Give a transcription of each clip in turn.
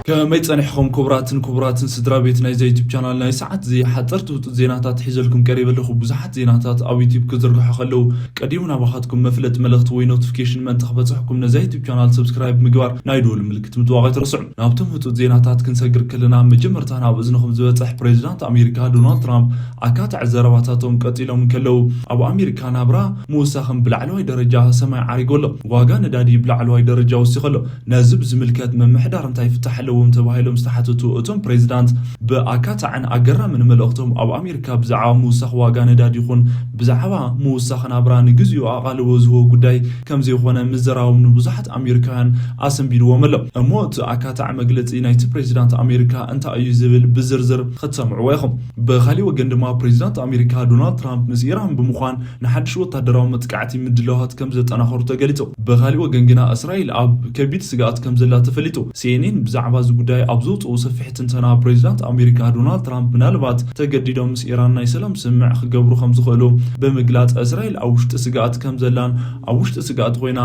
ከመይ ጸኒሕኹም ክቡራትን ክቡራትን ስድራ ቤት ናይዚ ዩቱብ ቻናል? ናይ ሰዓት እዚ ሓጸርቲ ውጡጥ ዜናታት ሒዘልኩም ቀሪበ ኣለኹ። ብዙሓት ዜናታት ኣብ ዩቱብ ክዝርግሑ ከለዉ ቀዲሙ ናባኻትኩም መፍለጥ መልእኽቲ ወይ ኖቲፊኬሽን ምእንቲ ክበጽሕኩም ነዚ ዩቱብ ቻናል ሰብስክራይብ ምግባር ናይ ደወል ምልክት ምጥዋቕ ኣይትረስዑ። ናብቶም ውጡጥ ዜናታት ክንሰግር ከለና መጀመርታ ናብ እዝንኹም ዝበጽሕ ፕሬዚዳንት ኣሜሪካ ዶናልድ ትራምፕ ኣካታዒ ዘረባታቶም ቀጺሎም እንከለዉ ኣብ ኣሜሪካ ናብራ ምውሳኽን ብላዕለዋይ ደረጃ ሰማይ ዓሪጉ ኣሎ። ዋጋ ነዳዲ ብላዕለዋይ ደረጃ ወሲኹ ኣሎ። ነዚ ብዝምልከት ምምሕዳር እንታይ ፍታሕ ኣለዎም ተባሂሎም ዝተሓተቱ እቶም ፕሬዚዳንት ብኣካታዕን ኣገራምን መልእኽቶም ኣብ ኣሜሪካ ብዛዕባ ምውሳኽ ዋጋ ነዳዲ ይኹን ብዛዕባ ምውሳኽ ናብራ ንግዚኡ ኣቓልቦ ዝህቦ ጉዳይ ከም ዘይኮነ ምዝራቦም ንብዙሓት ኣሜሪካውያን ኣሰንቢድዎም ኣሎ። እሞ እቲ ኣካታዕ መግለጺ ናይቲ ፕሬዚዳንት ኣሜሪካ እንታይ እዩ ዝብል ብዝርዝር ክትሰምዕዎ ኢኹም። ብኻሊእ ወገን ድማ ፕሬዚዳንት ኣሜሪካ ዶናልድ ትራምፕ ምስ ኢራን ብምዃን ንሓድሽ ወታደራዊ መጥቃዕቲ ምድላዋት ከም ዘጠናኸሩ ተገሊጹ። ብኻሊእ ወገን ግና እስራኤል ኣብ ከቢድ ስግኣት ከም ዘላ ተፈሊጡ። ሲኤንኤን ብዛዕባ እዚ ጉዳይ ኣብ ዘውፅኡ ሰፊሕ ትንተና ፕሬዚዳንት ኣሜሪካ ዶናልድ ትራምፕ ምናልባት ተገዲዶም ምስ ኢራን ናይ ሰላም ስምምዕ ክገብሩ ከም ዝኽእሉ ብምግላጽ እስራኤል ኣብ ውሽጢ ስግኣት ከም ዘላን ኣብ ውሽጢ ስግኣት ኮይና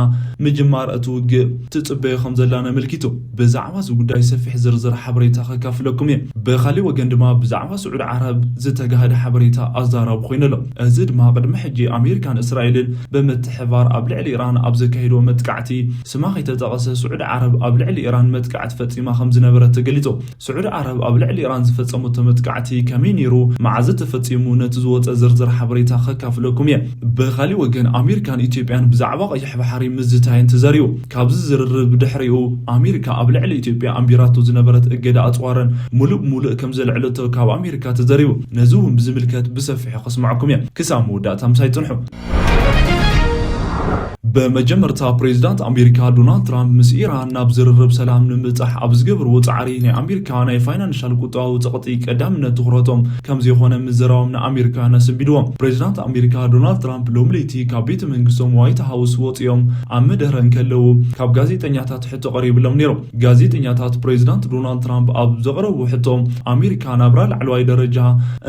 ምጅማር እቲ ውግእ ትጽበዮ ከም ዘላን ኣመልኪቱ። ብዛዕባ እዚ ጉዳይ ሰፊሕ ዝርዝር ሓበሬታ ከካፍለኩም እየ። ብኻሊእ ወገን ድማ ብዛዕባ ስዑዲ ዓረብ ዝተጋህደ ሓበሬታ ኣዛራቢ ኮይኑ ኣሎ። እዚ ድማ ቅድሚ ሕጂ ኣሜሪካን እስራኤልን ብምትሕባር ኣብ ልዕሊ ኢራን ኣብ ዘካየድዎ መጥቃዕቲ ስማ ከይተጠቐሰ ስዑዲ ዓረብ ኣብ ልዕሊ ኢራን መጥቃዕቲ ፈጺማ ከም ዝነበረት ተገሊጹ። ስዑዲ ዓረብ ኣብ ልዕሊ ኢራን ዝፈጸመቶ መጥቃዕቲ ከመይ ነይሩ፣ መዓዝ ተፈጺሙ፣ ነቲ ዝወጸ ዝርዝር ሓበሬታ ከካፍለኩም እየ። ብኻሊእ ወገን ኣሜሪካን ኢትዮጵያን ብዛዕባ ቀይሕ ባሕሪ ምዝታየን ተዛሪቡ። ካብዚ ዝርርብ ድሕሪኡ ኣሜሪካ ኣብ ልዕሊ ኢትዮጵያ ኣንቢራቶ ዝነበረት እገዳ ኣጽዋረን ሙሉእ ብሙሉእ ከም ዘልዕለቶ ካብ ኣሜሪካ ተዛሪቡ። ነዚ እውን ብዝምልከት ብሰፊሑ ከስምዓኩም እየ። ክሳብ መወዳእታ ምሳይ ጽንሑ። ብመጀመርታ ፕሬዚዳንት ኣሜሪካ ዶናልድ ትራምፕ ምስ ኢራን ናብ ዝርርብ ሰላም ንምብጻሕ ኣብ ዝገብርዎ ጻዕሪ ናይ ኣሜሪካ ናይ ፋይናንሻል ቁጠባዊ ጸቕጢ ቀዳምነት ትኹረቶም ከም ዘይኮነ ምዝራቦም ንኣሜሪካውያን ኣሰንቢድዎም። ፕሬዚዳንት ኣሜሪካ ዶናልድ ትራምፕ ሎሚ ለይቲ ካብ ቤተ መንግስቶም ዋይት ሃውስ ወፂኦም ኣብ መደረ እንከለዉ ካብ ጋዜጠኛታት ሕቶ ቀሪብሎም ነይሩ። ጋዜጠኛታት ፕሬዚዳንት ዶናልድ ትራምፕ ኣብ ዘቕረቡ ሕቶ ኣሜሪካ ናብራ ላዕለዋይ ደረጃ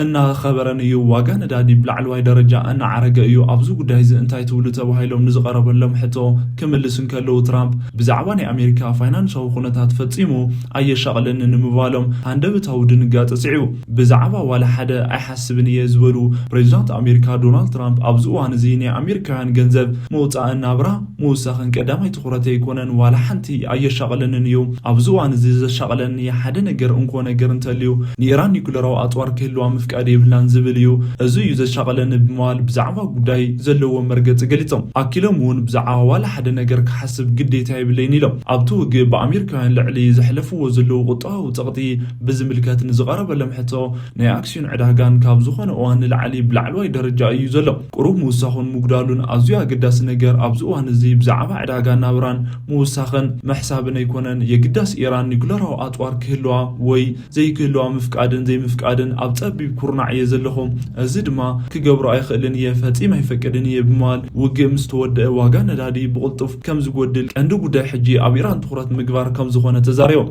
እናኸበረን እዩ፣ ዋጋ ነዳዲ ብላዕለዋይ ደረጃ እናዓረገ እዩ፣ ኣብዚ ጉዳይ እዚ እንታይ ትብሉ ተባሂሎም ንዝቐረበሎም ሕቶ ክምልሱ እንከለዉ ትራምፕ ብዛዕባ ናይ ኣሜሪካ ፋይናንሳዊ ኩነታት ፈጺሙ ኣየሻቕለንን ንምባሎም ሃንደበታዊ ድንጋጸ ስዒቡ። ብዛዕባ ዋላ ሓደ ኣይሓስብን እየ ዝበሉ ፕሬዚዳንት ኣሜሪካ ዶናልድ ትራምፕ ኣብዚ እዋን እዚ ናይ ኣሜሪካውያን ገንዘብ ምውጻእን ናብራ ምውሳኽን ቀዳማይ ትኹረተይ ኣይኮነን፣ ዋላ ሓንቲ ኣየሻቕለንን እዩ። ኣብዚ እዋን እዚ ዘሻቕለኒ ሓደ ነገር እንኮ ነገር እንተልዩ ንኢራን ኒኩለራዊ ኣጽዋር ክህልዋ ምፍቃድ የብልናን ዝብል እዩ። እዚ እዩ ዘሻቕለኒ ብምባል ብዛዕባ ጉዳይ ዘለዎም መርገጺ ገሊጾም። ኣኪሎም እውን ብዛዕባ ዋላ ሓደ ነገር ክሓስብ ግዴታ የብለይን ኢሎም። ኣብቲ ውግእ ብኣሜሪካውያን ልዕሊ ዘሕለፍዎ ዘለዉ ቁጠባዊ ጸቕጢ ብዝምልከት ንዝቐረበሎም ሕቶ ናይ ኣክሲዮን ዕዳጋን ካብ ዝኾነ እዋን ንላዕሊ ብላዕለዋይ ደረጃ እዩ ዘሎ። ቁሩብ ምውሳኹን ምጉዳሉን ኣዝዩ ኣገዳሲ ነገር ኣብዚ እዋን እዚ ብዛዕባ ዕዳጋ ናብራን ምውሳኽን ምሕሳብን ኣይኮነን። የግዳስ ኢራን ኒኩለራዊ ኣጽዋር ክህልዋ ወይ ዘይክህልዋ ምፍቃድን ዘይምፍቃድን ኣብ ጸቢብ ኩርናዕ እየ ዘለኹ። እዚ ድማ ክገብሮ ኣይኽእልን እየ፣ ፈጺም ኣይፈቅድን እየ ብምባል ውግእ ምስ ተወደአ ዋጋ ነዳዲ ብቕልጡፍ ከም ዝጎድል ቀንዲ ጉዳይ ሕጂ ኣብ ኢራን ትኹረት ምግባር ከም ዝኾነ ተዛሪቦም።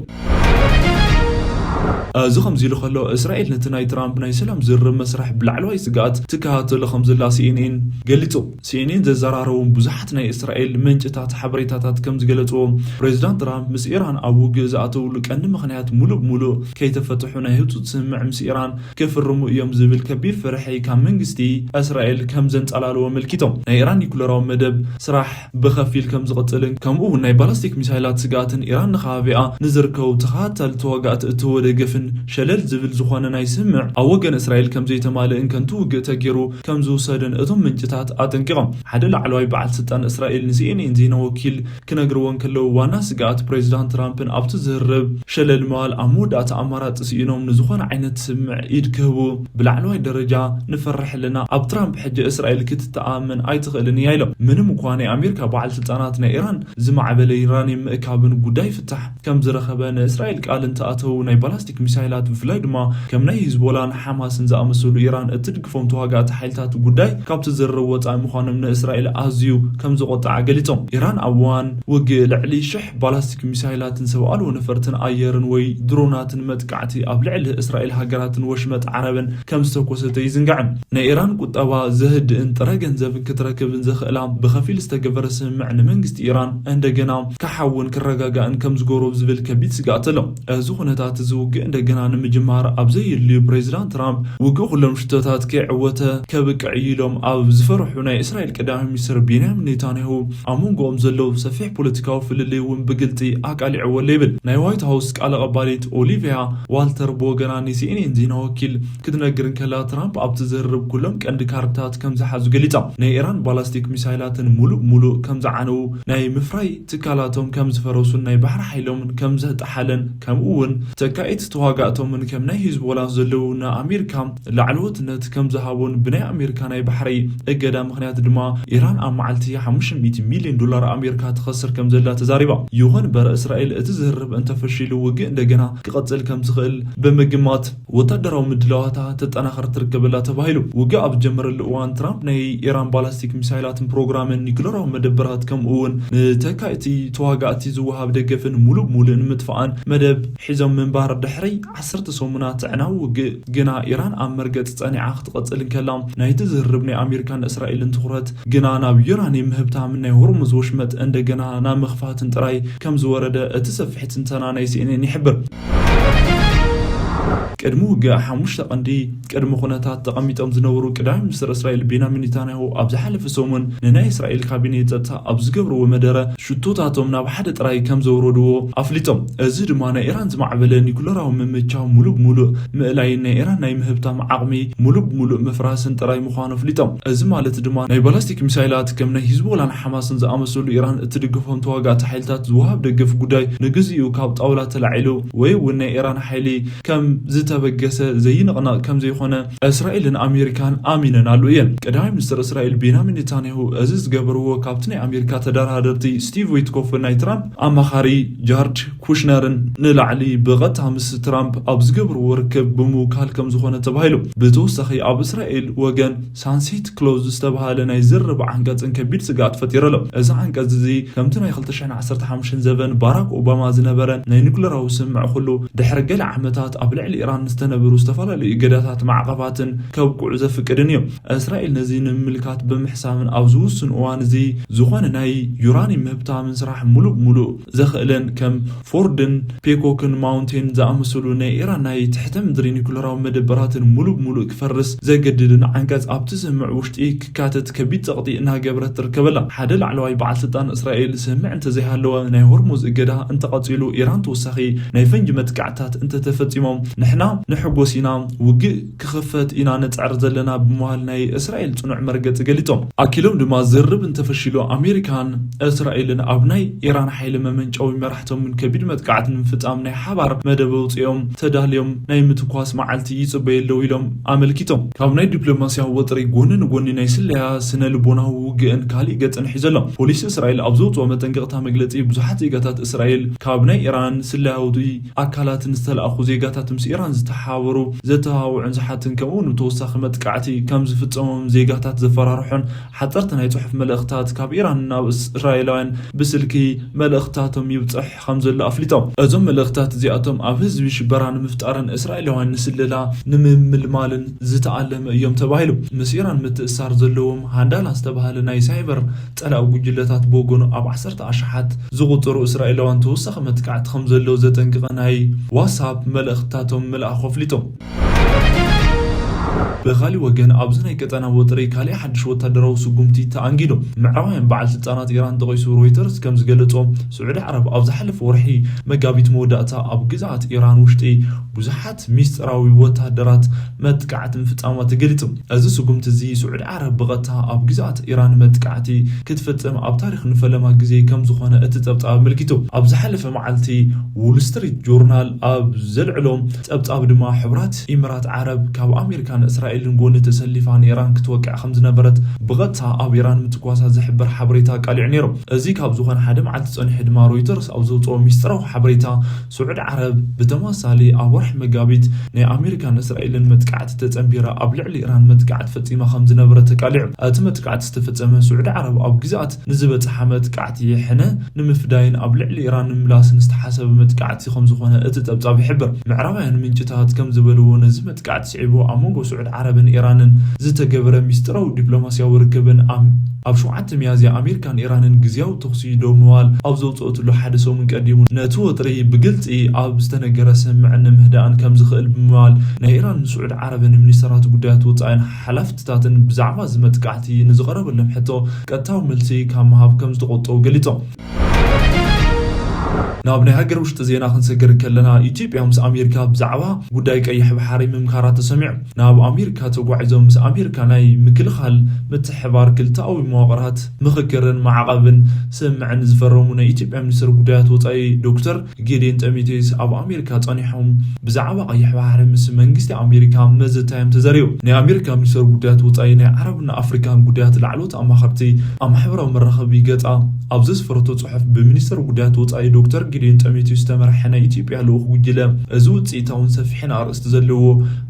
እዚ ከምዚ ኢሉ ከሎ እስራኤል ነቲ ናይ ትራምፕ ናይ ሰላም ዝርርብ መስርሕ ብላዕለዋይ ስግኣት ትከታተሎ ከም ዘላ ሲኤንኤን ገሊጹ። ሲኤንኤን ዘዘራረቦም ብዙሓት ናይ እስራኤል ምንጭታት ሓበሬታታት ከም ዝገለጽዎ ፕሬዚዳንት ትራምፕ ምስ ኢራን ኣብ ውግእ ዝኣተውሉ ቀንዲ ምኽንያት ሙሉእ ብሙሉእ ከይተፈትሑ ናይ ህጹጽ ስምምዕ ምስ ኢራን ክፍርሙ እዮም ዝብል ከቢድ ፍርሒ ካብ መንግስቲ እስራኤል ከም ዘንጸላለዎ ኣመልኪቶም። ናይ ኢራን ኒኩለራዊ መደብ ስራሕ ብኸፊል ከም ዝቕጽልን ከምኡ እውን ናይ ባላስቲክ ሚሳይላት ስግኣትን ኢራን ንከባቢኣ ንዝርከቡ ተኸታተልቲ ተዋጋእቲ እተወደገፍን ሸለል ዝብል ዝኾነ ናይ ስምምዕ ኣብ ወገን እስራኤል ከም ዘይተማልእን ከንቱ ውግእ ተገይሩ ከም ዝውሰድን እቶም ምንጭታት ኣጠንቂቖም። ሓደ ላዕለዋይ በዓል ስልጣን እስራኤል ንሲኤንኤን ዜና ወኪል ክነግርዎ እንከለዉ ዋና ስግኣት ፕሬዚዳንት ትራምፕን ኣብቲ ዝርርብ ሸለል ምባል ኣብ መወዳእታ ኣማራጺ ስኢኖም ንዝኾነ ዓይነት ስምምዕ ኢድ ክህቡ ብላዕለዋይ ደረጃ ንፈርሕ ኣለና። ኣብ ትራምፕ ሕጂ እስራኤል ክትተኣመን ኣይትኽእልን እያ ኢሎም። ምንም እኳ ናይ ኣሜሪካ በዓል ስልጣናት ናይ ኢራን ዝማዕበለ ዩራኒየም ምእካብን ጉዳይ ፍታሕ ከም ዝረኸበ ንእስራኤል ቃል እንተኣተዉ ናይ ባላ ባላስቲክ ሚሳይላት፣ ብፍላይ ድማ ከም ናይ ሂዝቦላን ሓማስን ዝኣመሰሉ ኢራን እትድግፎም ተዋጋእቲ ሓይልታት ጉዳይ ካብቲ ዝርርብ ወጻኢ ምዃኖም ንእስራኤል ኣዝዩ ከም ዘቖጥዓ ገሊጾም። ኢራን ኣብ እዋን ውግእ ልዕሊ ሽሕ ባላስቲክ ሚሳይላትን ሰብ ኣልቦ ነፈርትን ኣየርን ወይ ድሮናትን መጥቃዕቲ ኣብ ልዕሊ እስራኤል፣ ሃገራትን ወሽመጥ ዓረብን ከም ዝተኮሰተ ይዝንጋዕን። ናይ ኢራን ቁጠባ ዘህድእን ጥረ ገንዘብን ክትረክብን ዘኽእላ ብኸፊል ዝተገበረ ስምምዕ ንመንግስቲ ኢራን እንደገና ክሓውን ክረጋጋእን ከም ዝገብሮ ዝብል ከቢድ ስግኣት ኣሎ። እዚ ኩነታት እዚ ውግእ እንደገና ንምጅማር ኣብ ዘየድልዩ፣ ፕሬዚዳንት ትራምፕ ውግእ ኩሎም ሽቶታት ከይዕወተ ከብቅዕ እዩ ኢሎም ኣብ ዝፈርሑ ናይ እስራኤል ቀዳማይ ሚኒስትር ቤንያሚን ኔታንያሁ ኣብ መንጎኦም ዘለዉ ሰፊሕ ፖለቲካዊ ፍልልይ እውን ብግልጺ ኣቃሊዕዎ ኣሎ ይብል። ናይ ዋይት ሃውስ ቃል ኣቐባሊት ኦሊቪያ ዋልተር ብወገና ንሲኤንኤን ዜና ወኪል ክትነግር እንከላ፣ ትራምፕ ኣብቲ ዝርርብ ኩሎም ቀንዲ ካርድታት ከም ዝሓዙ ገሊጻ። ናይ ኢራን ባላስቲክ ሚሳይላትን ሙሉእ ሙሉእ ከም ዝዓነዉ፣ ናይ ምፍራይ ትካላቶም ከም ዝፈረሱን ናይ ባሕሪ ሓይሎምን ከም ዘጠሓለን፣ ከምኡ እውን ተካኢቲ ተዋጋእቶምን ከም ናይ ሂዝቦላ ዘለዉ ንኣሜሪካ ላዕለዎትነት ከም ዝሃቡን፣ ብናይ ኣሜሪካ ናይ ባሕሪ እገዳ ምኽንያት ድማ ኢራን ኣብ መዓልቲ ሓሙሽተ ሚእቲ ሚልዮን ዶላር ኣሜሪካ ትኸስር ከም ዘላ ተዛሪባ። ይኹን እምበር እስራኤል እቲ ዝርርብ እንተፈሺሉ ውግእ እንደገና ክቐጽል ከም ዝኽእል ብምግማት ወታደራዊ ምድላዋታ ተጠናኽር ትርከበላ ተባሂሉ። ውግእ ኣብ ዝጀመረሉ እዋን ትራምፕ ናይ ኢራን ባላስቲክ ሚሳይላትን ፕሮግራምን ኒክለራዊ መደበራት ከምኡ እውን ንተካእቲ ተዋጋእቲ ዝወሃብ ደገፍን ሙሉእ ብሙሉእ ንምጥፋኣን መደብ ሒዞም ምንባር ድሕሪ ዓሰርተ ሰሙናት ኣዕናዊ ውግእ ግና ኢራን ኣብ መርገጽ ጸኒዓ ክትቐጽል እንከላ ናይቲ ዝርርብ ናይ ኣሜሪካን እስራኤልን ትኹረት ግና ናብ ዩራኒየም ምህብታምን ናይ ሆርሙዝ ወሽመጥ እንደገና ናብ ምኽፋትን ጥራይ ከም ዝወረደ እቲ ሰፊሕ ትንተና ናይ ሲኤንኤን ይሕብር። ቅድሚ ውግእ ሓሙሽተ ቀንዲ ቅድመ ኩነታት ተቐሚጦም ዝነበሩ ቀዳማይ ሚኒስትር እስራኤል ቤንያሚን ኔታንያሁ ኣብ ዝሓለፈ ሰሙን ንናይ እስራኤል ካቢኔ ጸጥታ ኣብ ዝገብርዎ መደረ ሽቶታቶም ናብ ሓደ ጥራይ ከም ዘውረድዎ ኣፍሊጦም። እዚ ድማ ናይ ኢራን ዝማዕበለ ኒኩለራዊ ምምቻው ሙሉእ ብሙሉእ ምእላይን ናይ ኢራን ናይ ምህብታም ዓቕሚ ሙሉእ ብሙሉእ ምፍራስን ጥራይ ምዃኑ ኣፍሊጦም። እዚ ማለት ድማ ናይ ባላስቲክ ሚሳይላት ከም ናይ ሂዝቦላን ሓማስን ዝኣመሰሉ ኢራን እትድግፎም ተዋጋእቲ ሓይልታት ዝወሃብ ደገፍ ጉዳይ ንግዚኡ ካብ ጣውላ ተላዒሉ ወይ እውን ናይ ኢራን ሓይሊ ከም ዝተበገሰ ዘይንቕነቕ ከም ዘይኮነ እስራኤልን ኣሜሪካን ኣሚነናሉ እየን። ቀዳማይ ሚኒስትር እስራኤል ቤንያሚን ኔታንያሁ እዚ ዝገበርዎ ካብቲ ናይ ኣሜሪካ ተደራደርቲ ስቲቭ ዊትኮፍን ናይ ትራምፕ ኣማኻሪ ጃርድ ኩሽነርን ንላዕሊ ብቐጥታ ምስ ትራምፕ ኣብ ዝገብርዎ ርክብ ብምውካል ከም ዝኾነ ተባሂሉ። ብተወሳኺ ኣብ እስራኤል ወገን ሳንሴት ክሎዝ ዝተባህለ ናይ ዝርርብ ዓንቀጽን ከቢድ ስግኣት ፈጢሩ ኣሎ። እዚ ዓንቀጽ እዚ ከምቲ ናይ ክልተ ሽሕን ዓሰርተ ሓሙሽተን ዘበን ባራክ ኦባማ ዝነበረ ናይ ኒኩለራዊ ስምምዕ ኩሉ ድሕሪ ገለ ዓመታት ኣብ ልዕሊ ኢራን ዝተነበሩ ዝተፈላለዩ እገዳታት ማዕቐባትን ከብቅዑ ዘፍቅድን እዩ። እስራኤል ነዚ ንምምልካት ብምሕሳብን ኣብዚ ውሱን እዋን እዚ ዝኾነ ናይ ዩራኒየም ምህብታምን ስራሕ ሙሉእ ብሙሉእ ዘኽእለን ከም ፎርድን ፔኮክን ማውንቴን ዝኣመሰሉ ናይ ኢራን ናይ ትሕተ ምድሪ ኒኩለራዊ መደበራትን ሙሉእ ብሙሉእ ክፈርስ ዘገድድን ዓንቀጽ ኣብቲ ስምምዕ ውሽጢ ክካተት ከቢድ ጸቕጢ እናገበረት ትርከበላ። ሓደ ላዕለዋይ በዓል ስልጣን እስራኤል ስምምዕ እንተዘይሃለወ ናይ ሆርሙዝ እገዳ እንተቐጺሉ ኢራን ተወሳኺ ናይ ፈንጂ መጥቃዕትታት እንተተፈጺሞም ንሕና ንሕጎስ ኢና፣ ውግእ ክኽፈት ኢና ንጽዕር ዘለና ብምባል ናይ እስራኤል ጽኑዕ መርገጺ ገሊጾም። ኣኪሎም ድማ ዝርርብ እንተፈሺሉ ኣሜሪካን እስራኤልን ኣብ ናይ ኢራን ሓይሊ መመንጨዊ መራሕቶምን ከቢድ መጥቃዕቲ ንምፍጻም ናይ ሓባር መደብ ኣውጺኦም ተዳልዮም ናይ ምትኳስ መዓልቲ ይጽበዩ ኣለዉ ኢሎም ኣመልኪቶም። ካብ ናይ ዲፕሎማስያዊ ወጥሪ ጎኒ ንጎኒ ናይ ስለያ፣ ስነ ልቦናዊ ውግእን ካሊእ ገጽን ሒዞ ኣሎ። ፖሊስ እስራኤል ኣብ ዘውጽኦ መጠንቀቕታ መግለጺ ብዙሓት ዜጋታት እስራኤል ካብ ናይ ኢራን ስለያዊ ኣካላትን ዝተላእኹ ዜጋታት ምስ ኢራን ዝተሓባበሩ ዘተባብዑን ዝሓትን ከምኡ እውን ብተወሳኺ መጥቃዕቲ ከም ዝፍጸሞም ዜጋታት ዘፈራርሑን ሓጸርቲ ናይ ጽሑፍ መልእኽታት ካብ ኢራን ናብ እስራኤላውያን ብስልኪ መልእኽታቶም ይብጽሕ ከም ዘሎ ኣፍሊጦም። እዞም መልእኽታት እዚኣቶም ኣብ ህዝቢ ሽበራ ንምፍጣርን እስራኤላውያን ንስለላ ንምምልማልን ዝተኣለመ እዮም ተባሂሉ። ምስ ኢራን ምትእሳር ዘለዎም ሃንዳላ ዝተባህለ ናይ ሳይበር ጸላኢ ጉጅለታት ብወገኑ ኣብ ዓሰርተ ኣሽሓት ዝቑጸሩ እስራኤላውያን ተወሳኺ መጥቃዕቲ ከም ዘሎ ዘጠንቅቐ ናይ ዋትስኣፕ መልእኽታቶም ምልኣኹ ኣፍሊጦም። ብኻሊእ ወገን ኣብዚ ናይ ቀጠና ወጥሪ ካሊእ ሓድሽ ወታደራዊ ስጉምቲ ተኣንጊዱ። ምዕራባውያን በዓል ስልጣናት ኢራን ጠቒሱ ሮይተርስ ከም ዝገለጾ፣ ስዑዲ ዓረብ ኣብ ዝሓለፈ ወርሒ መጋቢት መወዳእታ ኣብ ግዝኣት ኢራን ውሽጢ ብዙሓት ሚስጥራዊ ወታደራት መጥቃዕቲ ምፍጻማ ተገሊጹ። እዚ ስጉምቲ እዚ ስዑዲ ዓረብ ብቐጥታ ኣብ ግዝኣት ኢራን መጥቃዕቲ ክትፍጽም ኣብ ታሪኽ ንፈለማ ግዜ ከም ዝኾነ እቲ ጸብጻብ ኣመልኪቱ። ኣብ ዝሓለፈ መዓልቲ ዎል ስትሪት ጆርናል ኣብ ዘልዕሎ ጸብጻብ ድማ ሕቡራት ኢምራት ዓረብ ካብ ኣሜሪካን እስራኤልን ጎኒ ተሰሊፋ ንኢራን ክትወቅዕ ከም ዝነበረት ብቐጥታ ኣብ ኢራን ምትኳሳ ዝሕብር ሓበሬታ ኣቃሊዑ ነይሩ። እዚ ካብ ዝኾነ ሓደ መዓልቲ ጸኒሑ ድማ ሮይተርስ ኣብ ዘውፅኦ ሚስጥራዊ ሓበሬታ፣ ስዑድ ዓረብ ብተመሳሳሊ ኣብ ወርሒ መጋቢት ናይ ኣሜሪካን እስራኤልን መጥቃዕቲ ተጸንቢራ ኣብ ልዕሊ ኢራን መጥቃዕቲ ፈጺማ ከም ዝነበረ ተቃሊዑ። እቲ መጥቃዕቲ ዝተፈጸመ ስዑድ ዓረብ ኣብ ግዝኣት ንዝበጽሓ መጥቃዕቲ ሕነ ንምፍዳይን ኣብ ልዕሊ ኢራን ንምላስን ዝተሓሰበ መጥቃዕቲ ከም ዝኾነ እቲ ጸብጻብ ይሕብር። ምዕራባውያን ምንጭታት ከም ዝበልዎ፣ ነዚ መጥቃዕቲ ስዒቡ ኣብ መንጎ ስዑድ ዓረብን ኢራንን ዝተገበረ ሚስጥራዊ ዲፕሎማስያዊ ርክብን ኣብ ኣብ ሸውዓተ ሚያዝያ ኣሜሪካን ኢራንን ግዝያዊ ተኹሲ ደው ምባል ኣብ ዘውፅኦትሉ ሓደ ሰሙን ቀዲሙ፣ ነቲ ወጥሪ ብግልፂ ኣብ ዝተነገረ ስምምዕ ንምህዳእን ከም ዝኽእል ብምባል፣ ናይ ኢራንን ስዑድ ዓረብን ሚኒስተራት ጉዳያት ወፃኢን ሓላፍትታትን ብዛዕባ እዚ መጥቃዕቲ ንዝቐረበሎም ሕቶ ቀጥታዊ መልሲ ካብ ምሃብ ከም ዝተቆጠቡ ገሊፆም። ናብ ናይ ሃገር ውሽጢ ዜና ክንሰግር ከለና፣ ኢትዮጵያ ምስ ኣሜሪካ ብዛዕባ ጉዳይ ቀይሕ ባሕሪ ምምካራ ተሰሚዑ። ናብ ኣሜሪካ ተጓዒዞም ምስ ኣሜሪካ ናይ ምክልኻል ምትሕባር ክልተኣዊ መዋቕራት ምኽክርን ማዕቐብን ስምምዕን ዝፈረሙ ናይ ኢትዮጵያ ሚኒስትር ጉዳያት ወፃኢ ዶክተር ጌዲዮን ጢሞቴዎስ ኣብ ኣሜሪካ ጸኒሖም ብዛዕባ ቀይሕ ባሕሪ ምስ መንግስቲ ኣሜሪካ መዘታዮም ተዘሪቡ። ናይ ኣሜሪካ ሚኒስትር ጉዳያት ወፃኢ ናይ ዓረብን ኣፍሪካን ጉዳያት ላዕለዎት ኣማኸርቲ ኣብ ማሕበራዊ መራኸቢ ገጻ ኣብ ዘስፈረቶ ጽሑፍ፣ ብሚኒስትር ጉዳያት ወፃኢ ዶክተር ጌዲዮን ጢሞቴዎስ ዝተመርሐ ናይ ኢትዮጵያ ልኡኽ ጉጅለ እዚ ውፅኢታውን ሰፊሕን ኣርእስቲ ዘለዎ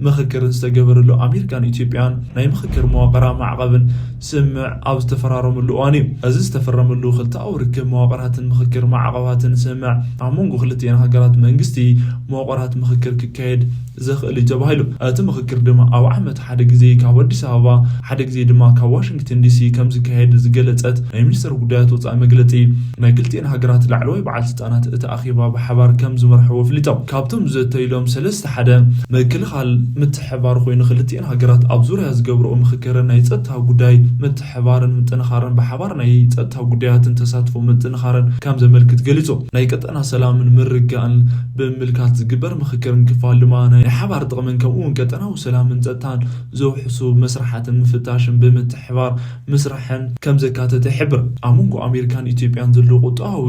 ምኽክርን ዝተገበረሉ ኣሜሪካን ኢትዮጵያን ናይ ምኽክር መዋቕራ ማዕቐብን ስምምዕ ኣብ ዝተፈራረምሉ እዋን እዩ። እዚ ዝተፈረመሉ ክልተኣዊ ርክብ መዋቕራትን ምኽክር ማዕቐባትን ስምምዕ ኣብ መንጎ ክልቲኤን ሃገራት መንግስቲ መዋቕራት ምኽክር ክካየድ ዘኽእል እዩ ተባሂሉ። እቲ ምኽክር ድማ ኣብ ዓመት ሓደ ግዜ ካብ ኣዲስ ኣበባ፣ ሓደ ግዜ ድማ ካብ ዋሽንግተን ዲሲ ከም ዝካየድ ዝገለጸት ናይ ሚኒስትር ጉዳያት ወፃኢ መግለጺ፣ ናይ ክልቲኤን ሃገራት ላዕለዋይ በዓል ስልጣናት እቲ ኣኼባ ብሓባር ከም ዝመርሕዎ ኣፍሊጦም። ካብቶም ዝዘተይሎም ሰለስተ ሓደ ምክልኻል ምትሕባር ኮይኑ፣ ክልቲኤን ሃገራት ኣብ ዙርያ ዝገብርኦ ምኽክርን ናይ ጸጥታ ጉዳይ ምትሕባርን ምጥንኻርን ብሓባር ናይ ጸጥታ ጉዳያትን ተሳትፎ ምጥንኻርን ከም ዘመልክት ገሊጹ። ናይ ቀጠና ሰላምን ምርግጋእን ብምምልካት ዝግበር ምኽክርን ክፋል ድማ ናይ ሓባር ጥቕምን ከምኡ እውን ቀጠናዊ ሰላምን ጸጥታን ዘውሕሱ መስርሓትን ምፍታሽን ብምትሕባር ምስራሕን ከም ዘካተተ ይሕብር። ኣብ መንጎ ኣሜሪካን ኢትዮጵያን ዘሎ ቁጠባዊ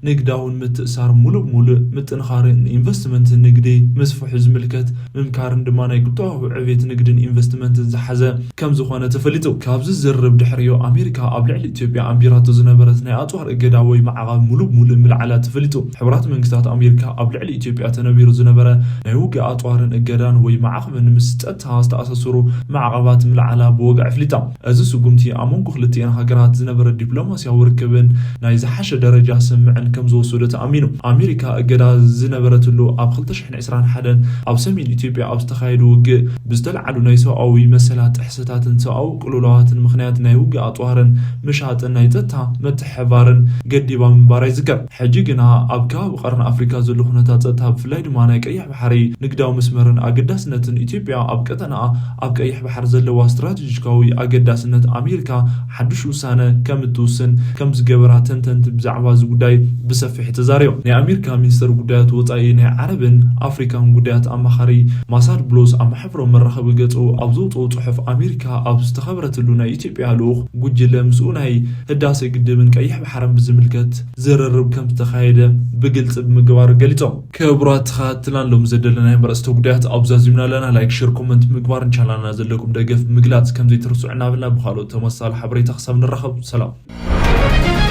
ንግዳውን ምትእሳር ሙሉእ ብሙሉእ ምጥንኻርን ንኢንቨስትመንትን ንግዲ ምስፍሑ ዝምልከት ምምካርን ድማ ናይ ቁጠባዊ ዕቤት ንግድን ኢንቨስትመንትን ዝሓዘ ከም ዝኾነ ተፈሊጡ። ካብዚ ዝርርብ ድሕሪኡ ኣሜሪካ ኣብ ልዕሊ ኢትዮጵያ ኣንቢራቶ ዝነበረት ናይ ኣጽዋር እገዳ ወይ ማዕቐብ ሙሉእ ብሙሉእ ምልዓላ ተፈሊጡ። ሕቡራት መንግስታት ኣሜሪካ ኣብ ልዕሊ ኢትዮጵያ ተነቢሩ ዝነበረ ናይ ውግእ ኣጽዋርን እገዳን ወይ ማዕቐብን ምስ ጸጥታ ዝተኣሳሰሩ ማዕቐባት ምልዓላ ብወግዒ ኣፍሊጣ። እዚ ስጉምቲ ኣብ መንጎ ክልቲኤን ሃገራት ዝነበረ ዲፕሎማስያዊ ርክብን ናይ ዝሓሸ ደረጃ ስምምዕን ከም ዝወሰዶ ተኣሚኑ። ኣሜሪካ እገዳ ዝነበረትሉ ኣብ ክልተ ሽሕን ዕስራን ሓደን ኣብ ሰሜን ኢትዮጵያ ኣብ ዝተኻየደ ውግእ ብዝተለዓሉ ናይ ሰብኣዊ መሰላት ጥሕሰታትን ሰብኣዊ ቅልውላዋትን ምኽንያት ናይ ውግእ ኣጽዋርን ምሻጥን ናይ ጸጥታ ምትሕብባርን ገዲባ ምንባራ ይዝከር። ሕጂ ግና ኣብ ከባቢ ቀርኒ ኣፍሪካ ዘሎ ኩነታት ጸጥታ፣ ብፍላይ ድማ ናይ ቀይሕ ባሕሪ ንግዳዊ መስመርን ኣገዳስነትን ኢትዮጵያ ኣብ ቀጠናኣ ኣብ ቀይሕ ባሕሪ ዘለዋ ስትራቴጂካዊ ኣገዳስነት ኣሜሪካ ሓድሽ ውሳነ ከም እትውስን ከም ዝገበራ ተንተንቲ ብዛዕባ እዚ ጉዳይ ብሰፊሕ ተዛሪቦም። ናይ ኣሜሪካ ሚኒስትር ጉዳያት ወጻኢ ናይ ዓረብን ኣፍሪካን ጉዳያት ኣማኻሪ ማሳድ ብሎስ ኣብ ማሕበራዊ መራኸቢ ገጹ ኣብ ዘውጽኦ ጽሑፍ፣ ኣሜሪካ ኣብ ዝተኸበረትሉ ናይ ኢትዮጵያ ልኡኽ ጉጅለ ምስኡ ናይ ህዳሴ ግድብን ቀይሕ ባሕርን ብዝምልከት ዝርርብ ከም ዝተኻየደ ብግልጺ ብምግባር ገሊጾም። ክቡራት ተኸታተልትና፣ ሎም ዘደለናዮም ኣርእስተ ጉዳያት ኣብ ዛዚምና ኣለና። ላይክ፣ ሼር፣ ኮመንት ምግባርን ቻናልና ዘለኩም ደገፍ ምግላጽ ከም ዘይትርስዑ እናበልና፣ ብኻልኦት ተመሳሳሊ ሓበሬታ ክሳብ ንራኸብ ሰላም።